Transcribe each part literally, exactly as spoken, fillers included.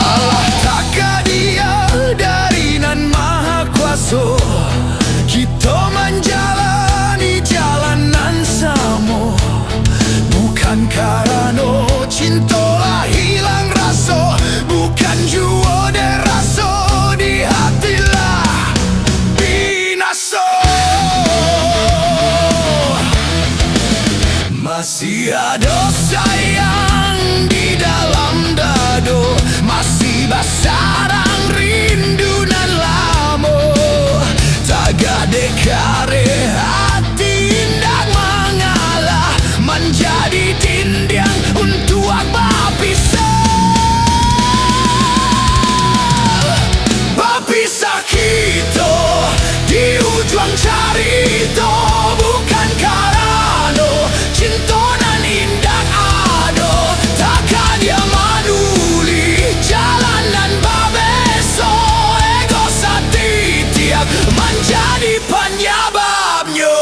Alah takadia dari Nan Maha Kuaso, kito manjalani jalan nan samo. Bukan karano cinto lah ilang raso, bukan juo dek raso di hati lah binaso. Masih ado sayang di dalam dado, masih basarang rindu nan lamo. Tagak dek kareh ati indak mangalah, manjadi dindiang untuak bapisah. Bapisah kito di ujuang carito, bukan karano cinto nan indak ado. Takadia manulih jalan nan babeso, ego satitiak manjadi panyababnyo.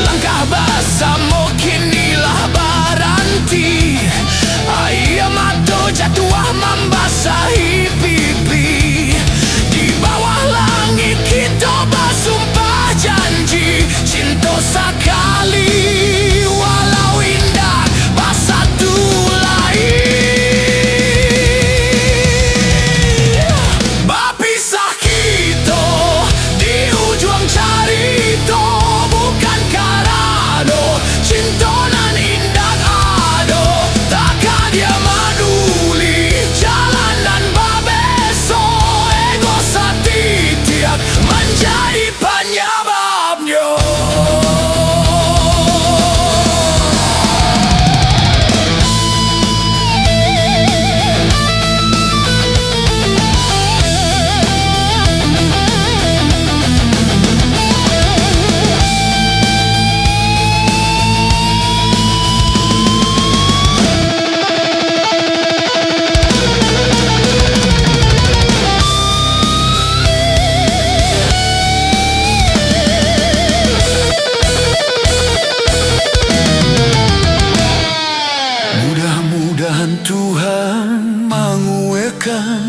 Langkah basamo kini lah baranti, aia mato jatuah mambasahi pipi. Di bawah langik kito basumpah janji, cinto sakali walau indak basatu lai. Bapisah kito di ujuang carito, bukan karano cinto nan indak ado. Takadia manulih jalan nan babeso, ego satitiak manjadi panyababnyo. Mudah-mudahan Tuhan manguatkan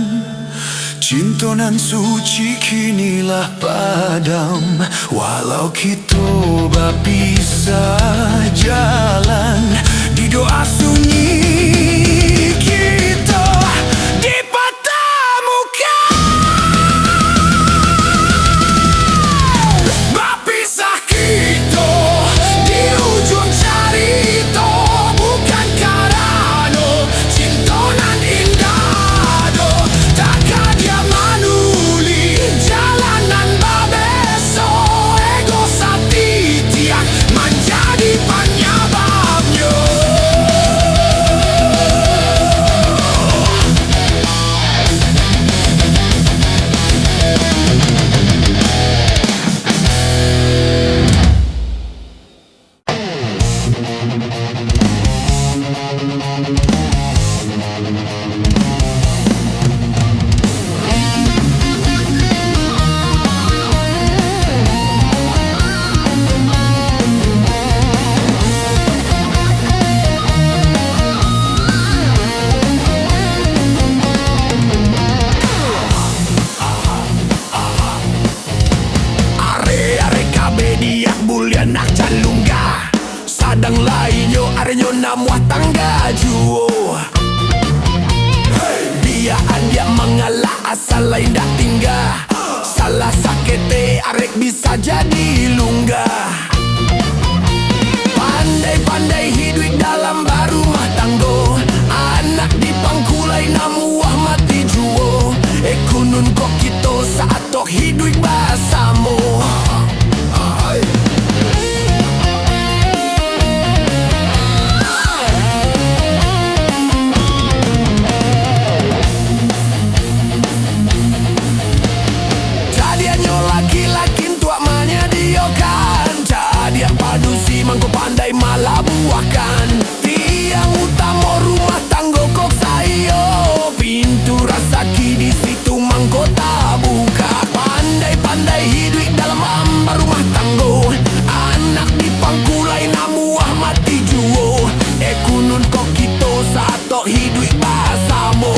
cinto nan suci kini lah padam. Walau kito bapisah jalan, di doa sunyi kito dipatamukan. Bapisah kito di ujuang carito, bukan karano cinto nan indah doh. Takadia manulih jalan nan babeso, ego satitiak manjadi panyababnyo. Arek-arek kabeh diak buliah nak jalungga. Sadang lainyo areknyo namuah tangga juo. Bia adiak mangalah asa lai ndak tingga. Salah saketek arek bisa jadi lungga. Pandai-pandai hiduik dalam barumah tanggo. Anak di pangku lai namuah mati juo. Eh kunun kok kito saatok hiduik basamo. Kan cadiak padusi mangko pandai malabuahkan. Tiang utamo rumah tanggo kok saiyo, pintu rasaki di situ mangko tabuka. Pandai-pandai hiduik dalam barumah tanggo, anak di pangku lai namuah mati juo. Eh kunun kok kito satok hiduik basamo.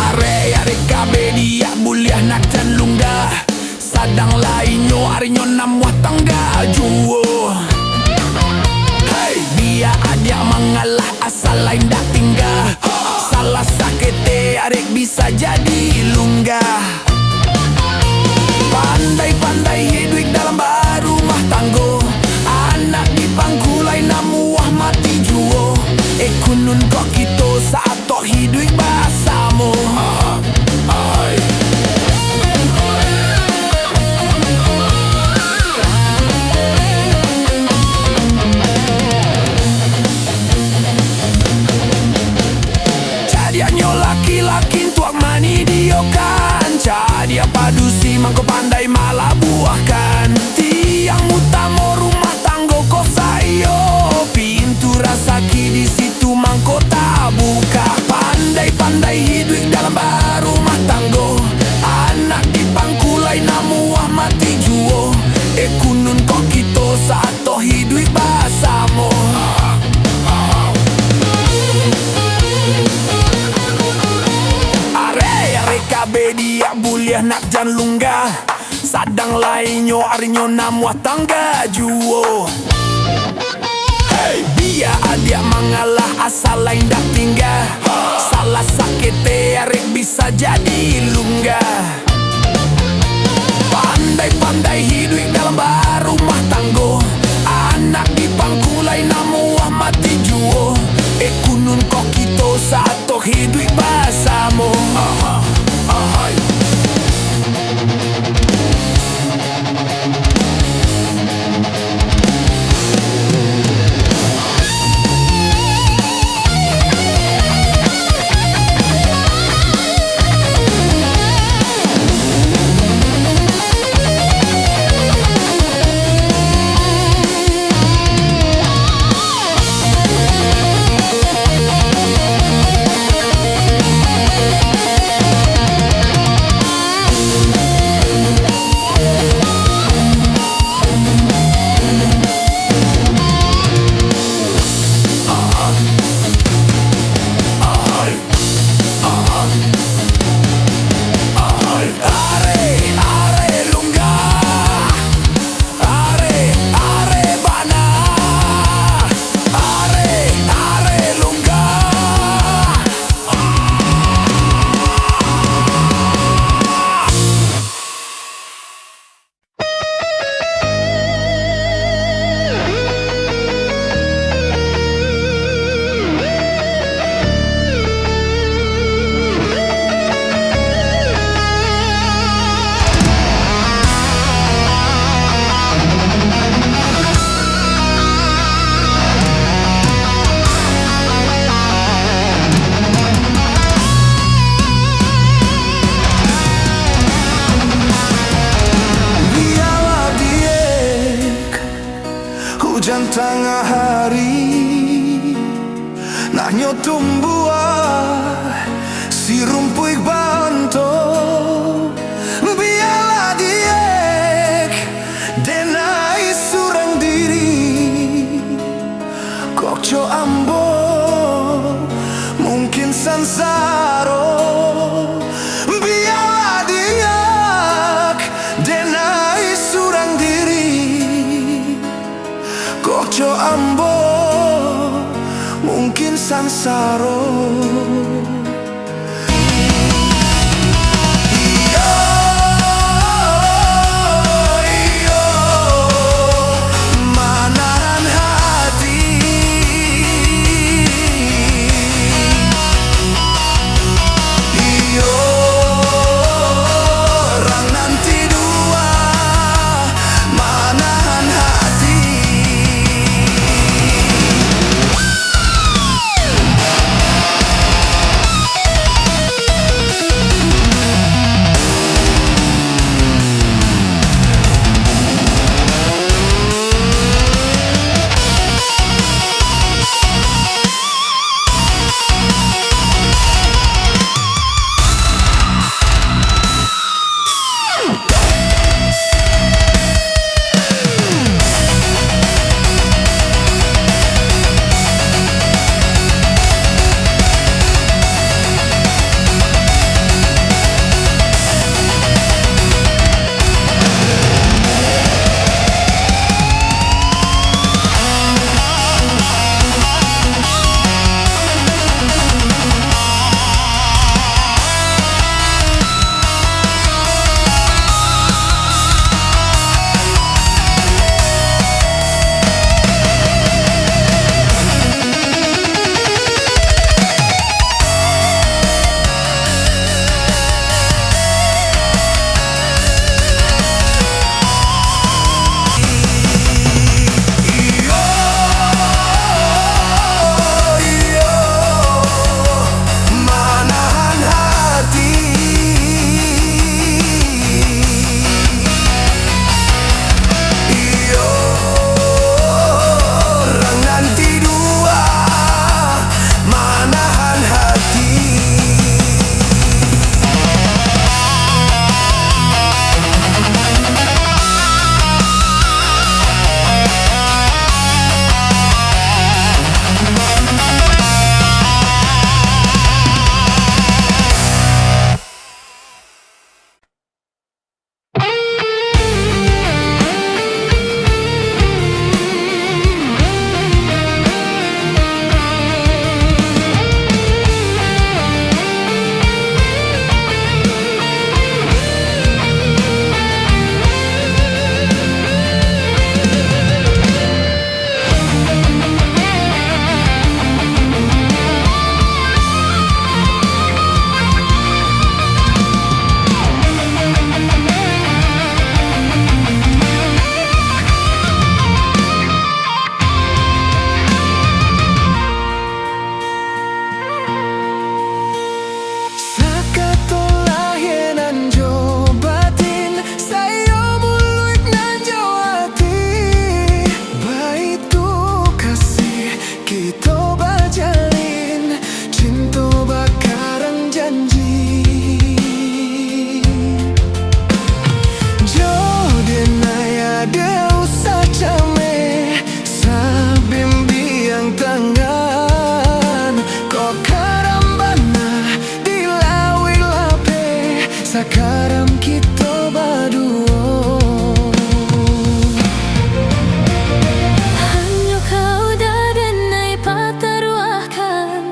Arek-arek kabeh diak buliah nak jan lunggah. Sadang lai nyo ari nyo namuah tangga juo. Hei, bia adiak mangalah asal lai ndak tingga. Salah sakete arek bisa jadi lunggah. Pandai-pandai hiduik dalam barumah tanggo. Anak di pangku lai namuah mati juo. Eh kunun kok kito satok hiduik basamo. Cadiaknyo laki-laki untuak manidiokan, cadiak padusi mangko pandai malabuahkan. Tiang utamo rumah tanggo kok saiyo, pintu rasaki di situ mangko tabuka. Pandai-pandai hiduik dalam barumah tanggo, anak di pangku lai namuah mati juo. Eh kunun kok kito satok hiduik basamo. Arek-arek kabeh diak buliah nak jan lunggah. Sadang lai nyo ari nyo namuah tangga juo. Hei, bia adiak mangalah asal lai ndak tingga. Salah sakete arek bisa jadi lunggah. Pandai-pandai hiduik dalam barumah tanggo. Anak di pangku lai namuah mati juo. Eh kunun kok kito satok hiduik basamo. Aha, ahai. Arek, arek lunggah. Arek, arek bana. Arek, arek lunggah. Bialah diek, hujan tangah hari, nah nyo tumbuah si rumpuik banto. Bialah diek, denai surang diri. Kok co ambo mungkin sansaro, bialah diak, denai surang diri. Kok co ambo mungkin sansaro. Taro. Iyo, iyo, manahan hati. Iyo, rang nan ti dua, manahan hati. Manahan hati. Iyo, rang nan ti dua, manahan hati. Sakato lahia nan jo batin, saiyo muluik nan jo ati. Baitu kasih kito bajalin, cinto bakarang janji. Jo denai ade usah cameh, sabimbiang tangan, ko karam bana di lauik lapeh, sakaram kito baduo. Hanyo kau dah denai pataruahkan,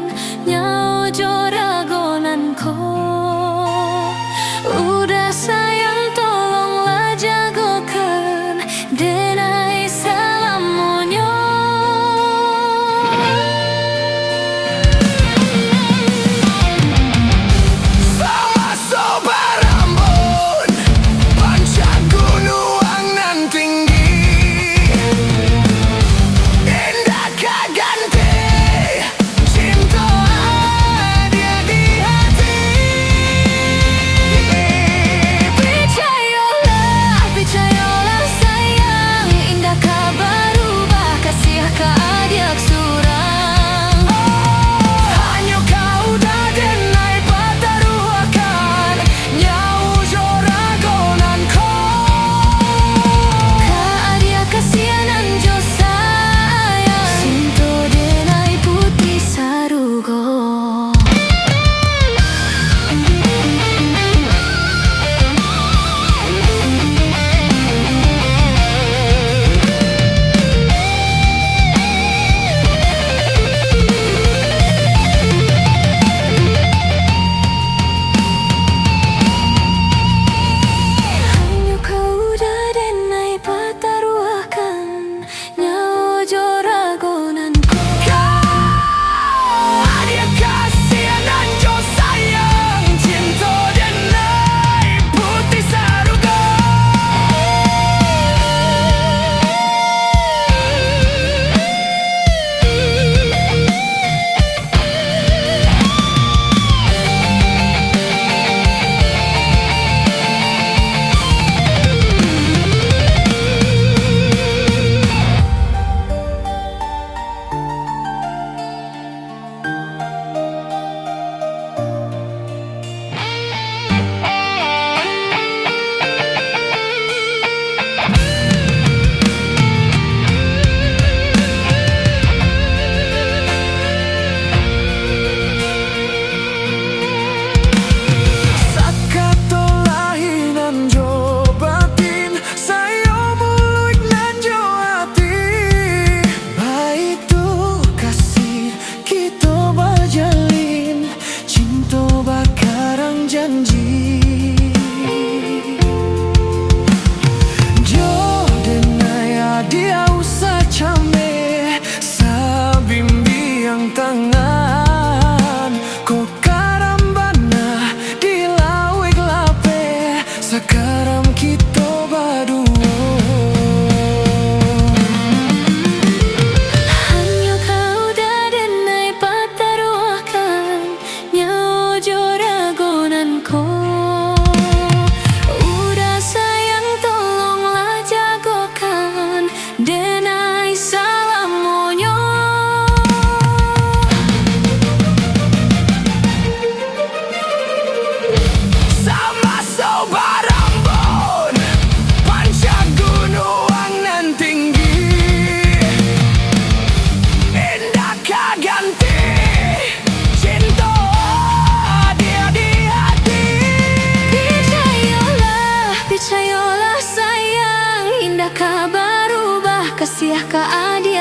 nyawa jo rago nan ko. Udah sayang, tolonglah jagokan denai salamonyo. Samaso barambun,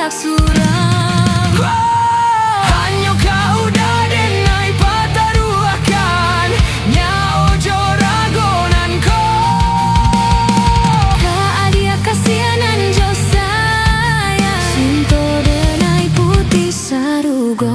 surang. Hanyo ka udah den ai pataruahkan, nyawo jo rago nan ko. Ka adiak kasianan jo sayang, cinto den ai putih sarugo.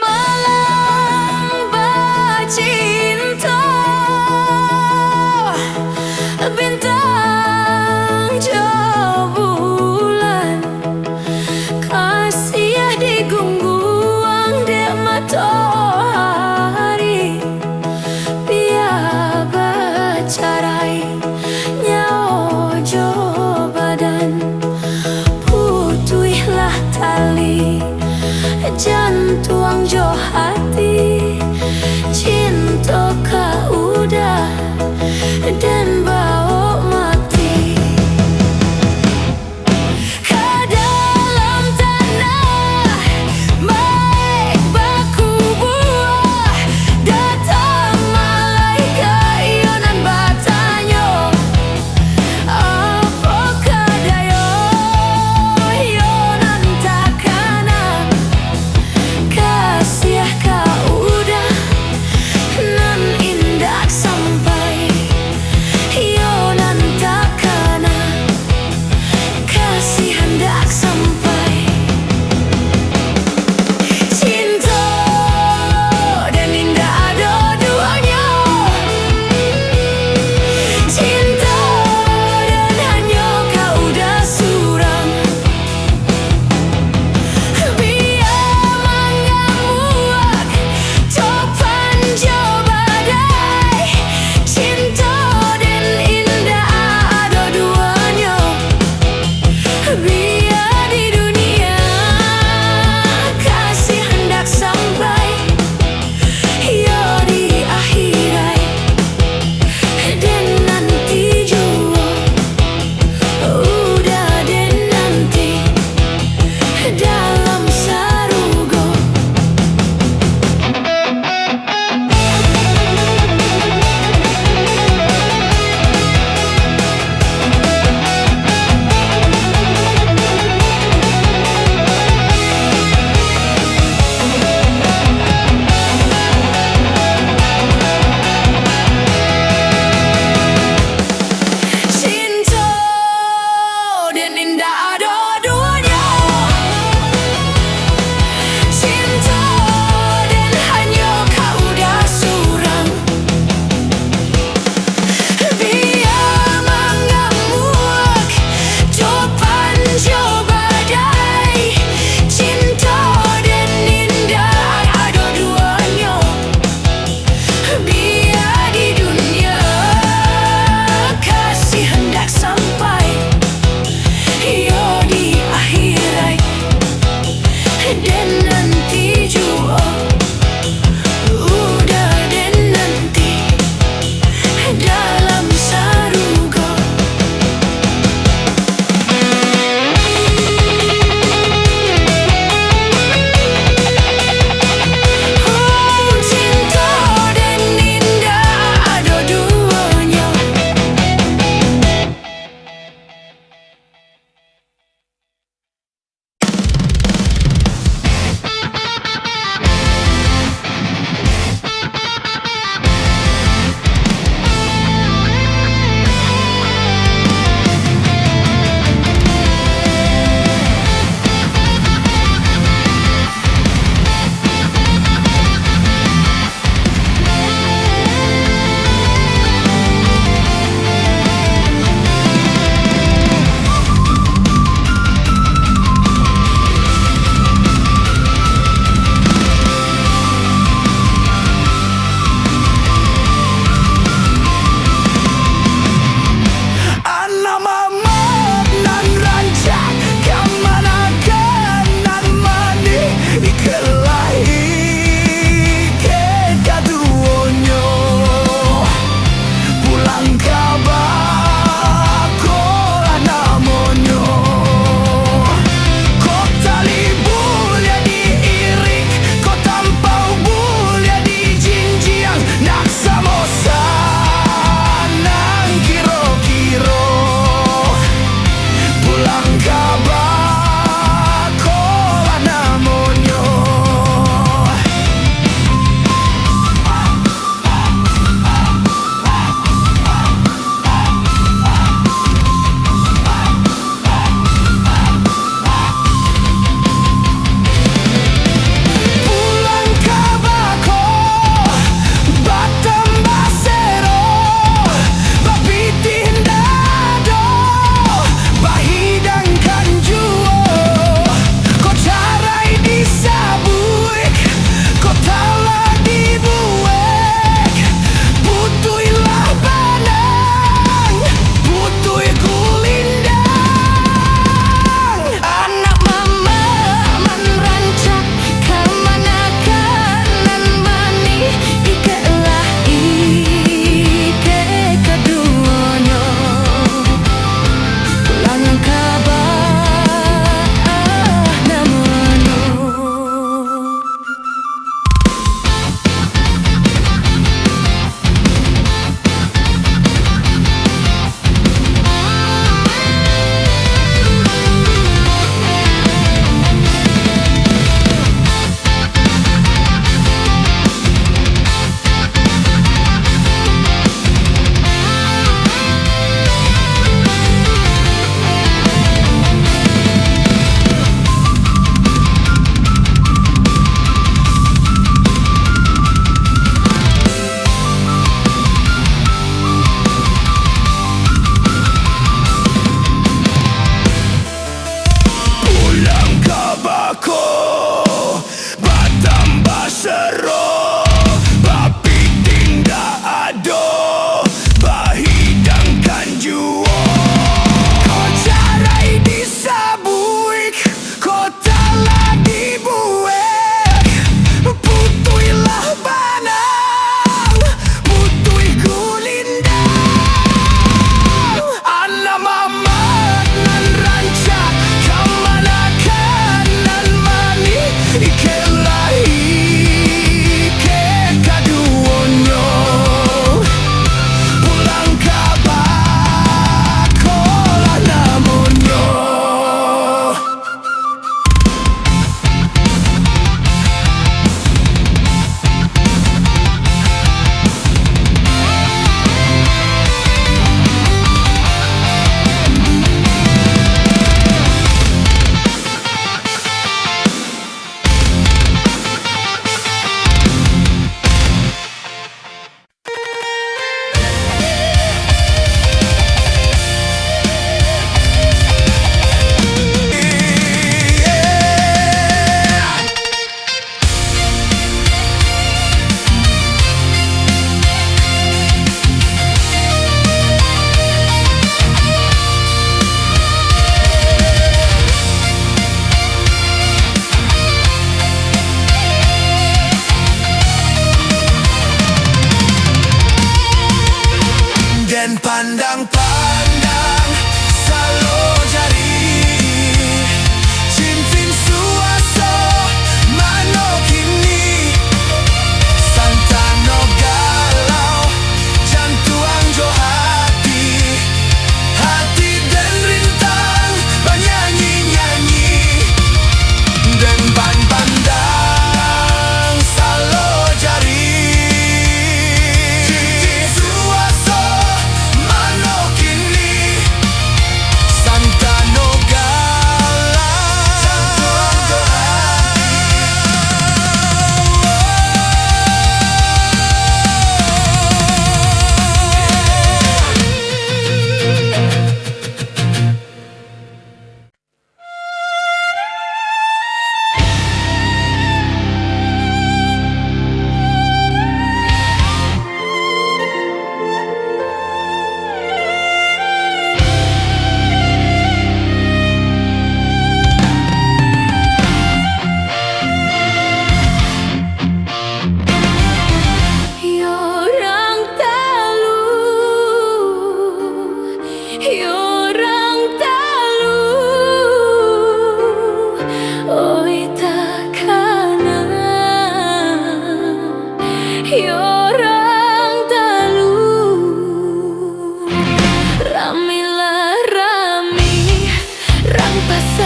Malang bacinto, bintang jo bulan, kasiah digungguang dek matoari. Bia bacarai nyawo jo badan, putuihlah tali jantuang jo hati, cinto ka udah den bawok mati. Ka dalam tanah, maek bakubua, datang malaikat iyo nan batanyo, apoka dayo iyo nan takana, kasiah ka udah nan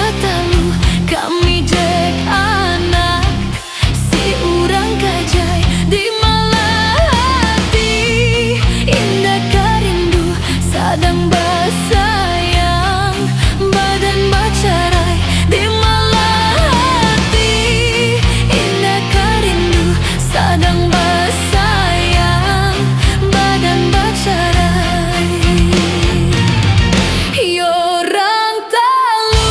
Talu kami jek anak si urang kajai. Di malah ati indak ka rindu sadang basayang, badan bacarai. Di malah ati indak ka rindu sadang basayang, badan bacarai. Iyo urang talu.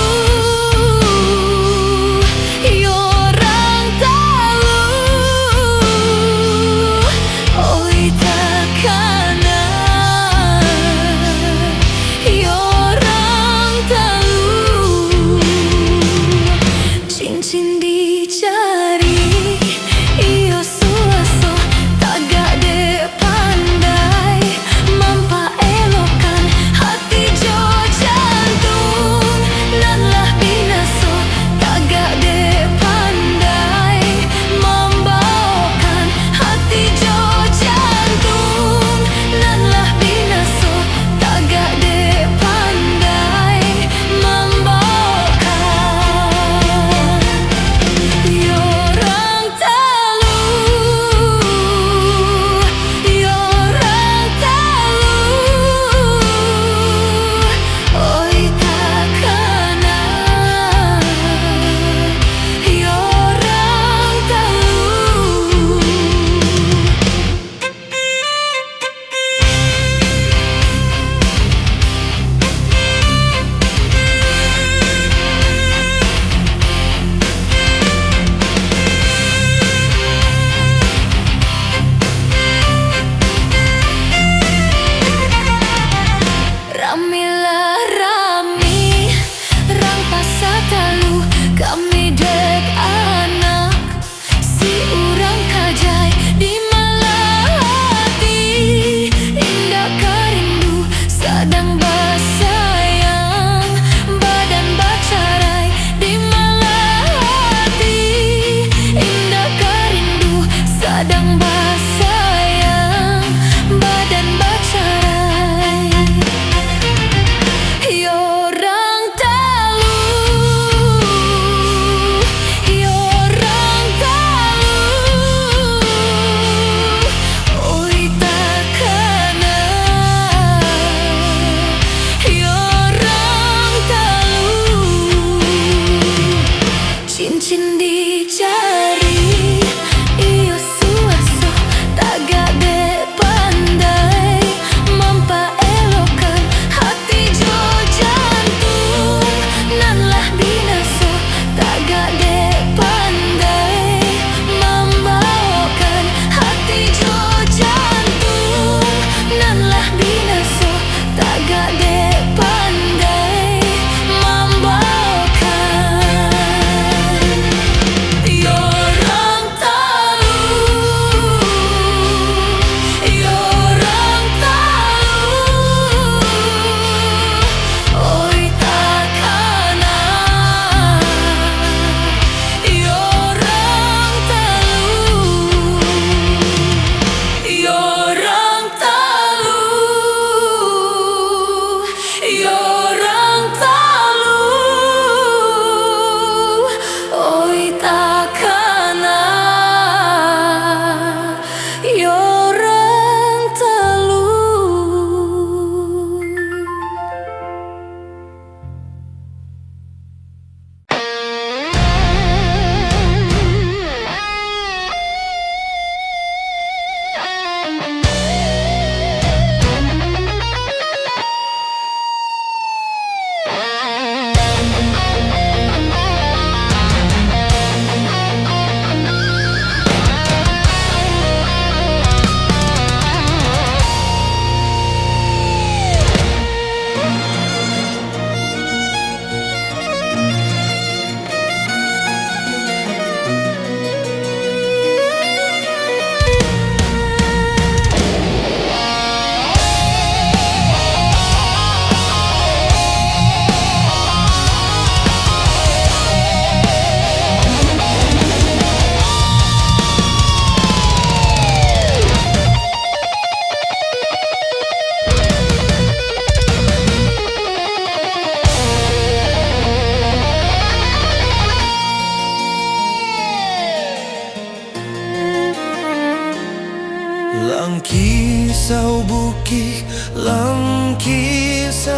Langkisau bukik, langkisau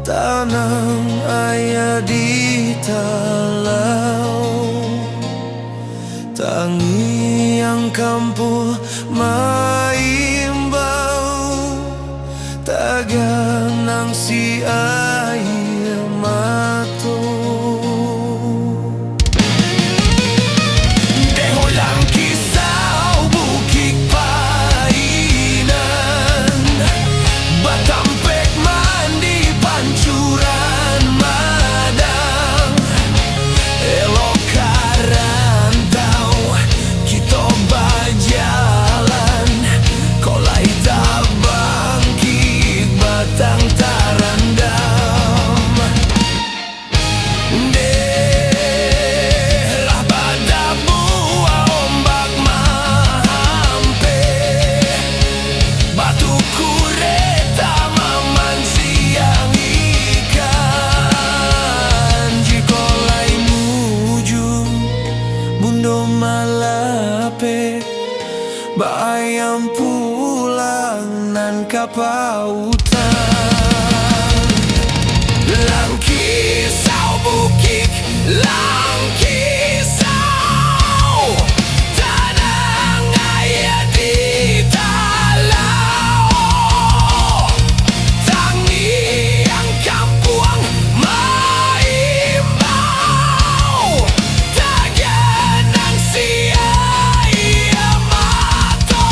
tanang aia di talau. Tangiang kampuang maimbau, taganang si aia mato. Deh ho langkisau bukik painan, batampek mandi pancuran madang. Elok ka rantau, kito bajalan, kok lai tabangkik batang tarandam. Deh lah badabua ombak mahampeh, batu kureta mamansiang ikan. Jikok lai mujua, Bundo Malapeh, baayam pulang nan ka pautan. Langkisau bukik, langkisau tanang aia di talau. Tangiang kampuang maimbau, taganang si aia mato.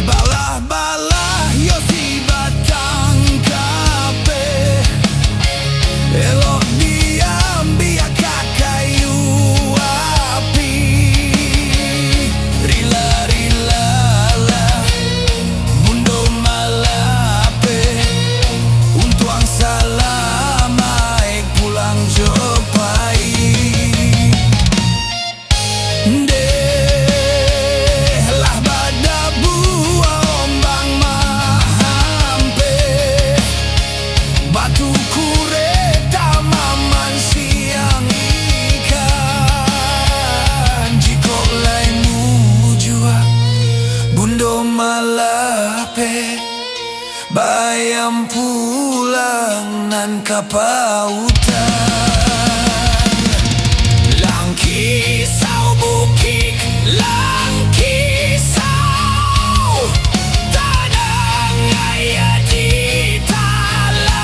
Balah-balah yo si batang kapeh, elok diambiak ka kayu api. Rila-rilalah Bundo Malapeh, untuang salamaik pulang jo pai. Deh lah badabua ombak mahampeh, batu kureta mamansiang ikan. Jikok lai mujua, Bundo Malapeh, baayam pulang nan ka pautan. Langkisau bukik, langkisau tanang aia di talau.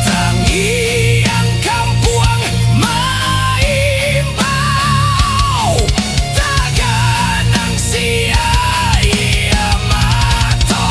Tangiang kampuang maimbau, taganang si aia mato.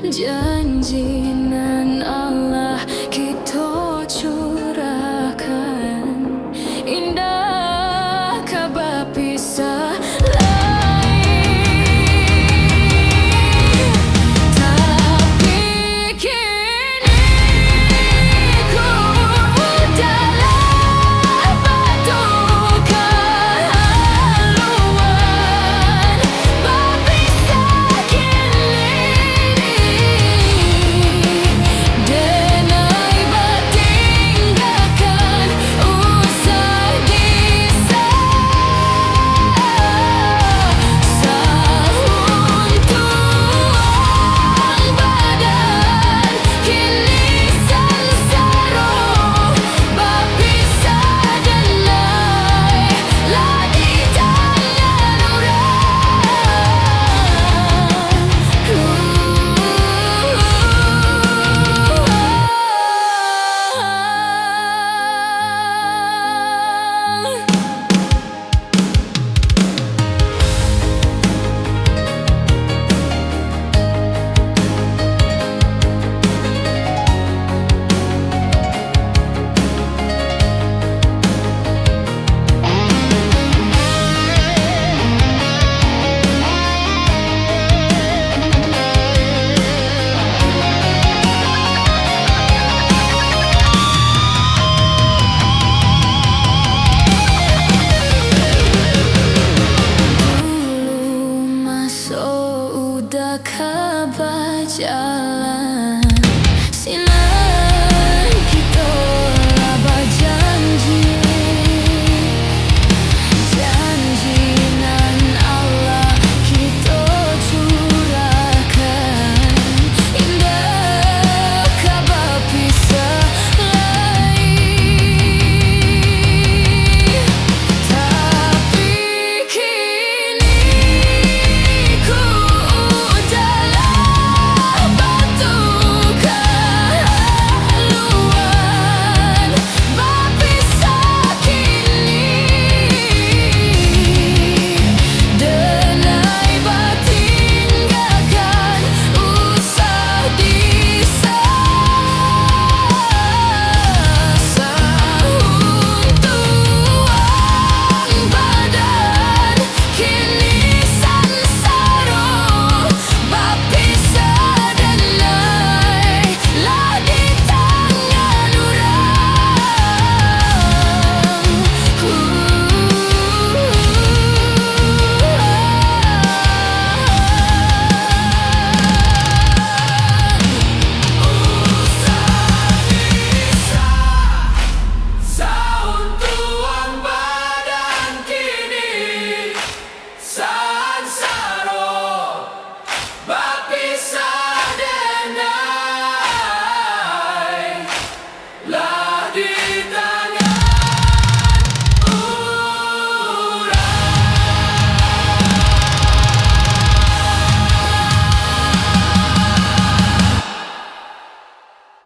Janji nan alah kito curahkan, indak ka bapisah lai. Tapi kini ku jalan batukar haluan. Bapisah kini denai batinggakan, usah disah-sah untuang badan. Kini sansaro bapisah denai lah di tangan urang. Dulu maso udah ka bajalan,